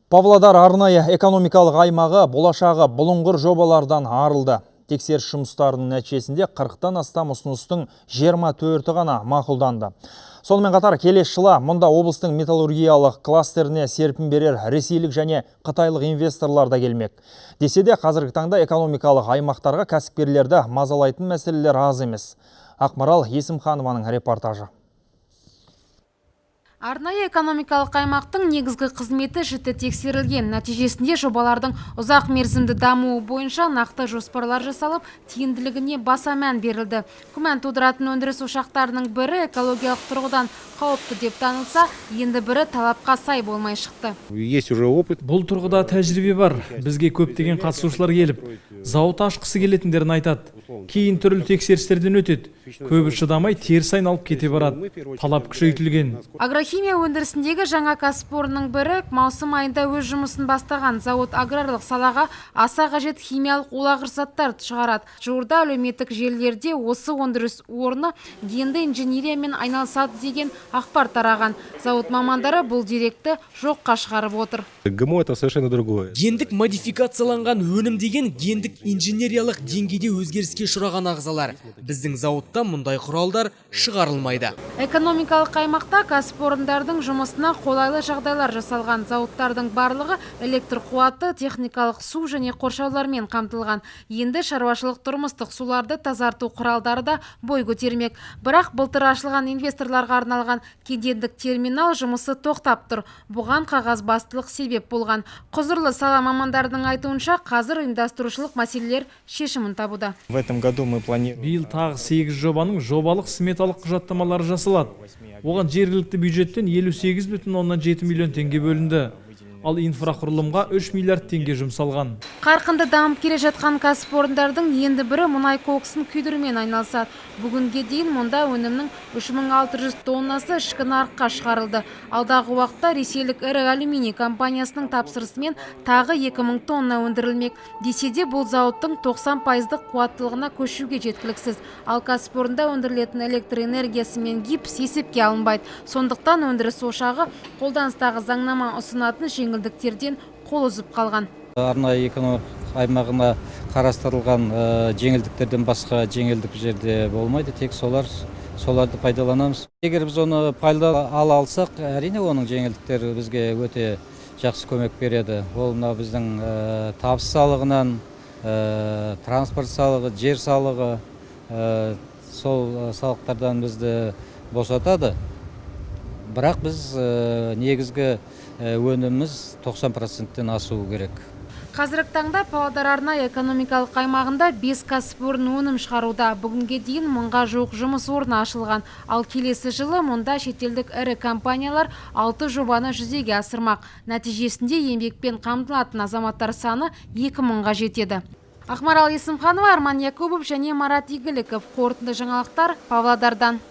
Павлодар арнайы экономикалық аймағы болашағы бұлыңғыр жобалардан арылды. Тексеріс жұмыстарының нәтижесінде 40-тан астам ұсыныстың 24-і ғана мақұлданды. Сонымен қатар келесі жылы мұнда облыстың металлургиялық кластеріне серпін берер ресейлік және қытайлық инвесторлар да келмек. Десе де, қазіргі таңда экономикалық аймақтарға кәсіпкерлерді мазалайтын мәселелер аз емес. Ақмарал Есімханованың репортажы. Арнайы экономикалық аймақтың негізгі қызметі жіті тексерілген. Нәтижесінде жобалардың ұзақ мерзімді дамуы бойынша нақты жоспарлар жасалып, тиімділігіне баса мән берілді. Күмән тудыратын өндіріс ошақтарының бірі экологиялық тұрғыдан қауіпті деп танылса, енді бірі талапқа сай болмай шықты. Есть уже опыт. Бұл тұрғыда тәжірибе бар. Бізге көптеген қатысушылар келіп, зауыт ашқысы келетіндерін айтады. Кейін түрлі тексерістерден өтеді. Көбі шыдамай, теріс айналып кете барады. Талап күшейтілген. Агрохимия өндірісіндегі жаңа кәсіпорынның бірі маусым айында өз жұмысын бастаған. Зауыт аграрлық салаға аса қажет химиялық улағыш заттарды шығарады. Жуырда әлеуметтік желілерде осы өндіріс орны генді инженериямен айналысады деген ақпар тараған. Зауыт мамандары бұл деректі жоққа шығарып отыр. ГМО — это совершенно другое. Гендік модификацияланған өнім деген — гендік инженериялық деңгейде өзгеріске ұшыраған ағзалар. Біздің зауытта мұндай құралдар шығарылмайды. Экономикалық аймақта кәсіпорындардың жұмысына қолайлы жағдайлар жасалған. Зауыттардың барлығы электр қуаты, техникалық су және қоршаулармен қамтылған. Енді шаруашылық тұрмыстық суларды тазарту құралдары да бой көтермек. Бірақ былтыр ашылған инвесторларға арналған кедендік терминал жұмысы тоқтап тұр. Бұған қағазбастылық себеп болған. Құзырлы сала мамандарының айтуынша, қазір ұйымдастырушылық мәселелер шешімін табуда. В этом году мы планируем. Биыл тағы 8 жобаның жобалық сметалық құжаттамалары жасалады. Оған жергілікті бюджеттен 58,7 миллион теңге бөлінді. Ал инфрақұрылымға 3 миллиард теңге жұмсалған. Қарқынды дамып келе жатқан кәсіпорындардың енді бірі мұнай коксын күйдірумен айналысады. Бүгінге дейін мұнда өнімнің 3600 тоннасы ішкі нарыққа шығарылды. Алдағы уақытта ресейлік ірі алюминий компаниясының тапсырысымен тағы 2000 тонна өндірілмек. Десе де, бұл зауыттың 90 пайыздық қуаттылығына көшуге жеткіліксіз. Ал кәсіпорында өндірілетін электр энергиясы мен гипс есепке алынбайды. Сондықтан өндіріс ошағы қолданыстағы заңнама ұсынатын жеңілдіктерден қол үзіп қалған. Арнайы экономикалық аймағына қарастырылған жеңілдіктерден басқа жеңілдік бұл жерде болмайды, тек соларды пайдаланамыз. Егер біз оны пайда ала алсақ, әрине, оның жеңілдіктері бізге өте жақсы көмек береді. Ол мына біздің табыс салығынан, транспорт салығы, жер салығы, сол салықтардан бізді босатады. Бірақ біз негізгі өніміміз 90 проценттен асуы керек. Қазіргі таңда Павлодар арнайы экономикалық аймағында 5 кәсіпорын өнім шығаруда. Бүгінге дейін 1000-ға жуық жұмыс орны ашылған. Ал келесі жылы мұнда шетелдік ірі компаниялар 6 жобаны жүзеге асырмақ. Нәтижесінде еңбекпен қамтылатын азаматтар саны 2000-ға жетеді. Ақмарал Есімханова, Арман Якубов және Марат Игіліков. Қорытынды жаңалықтар Павлодардан.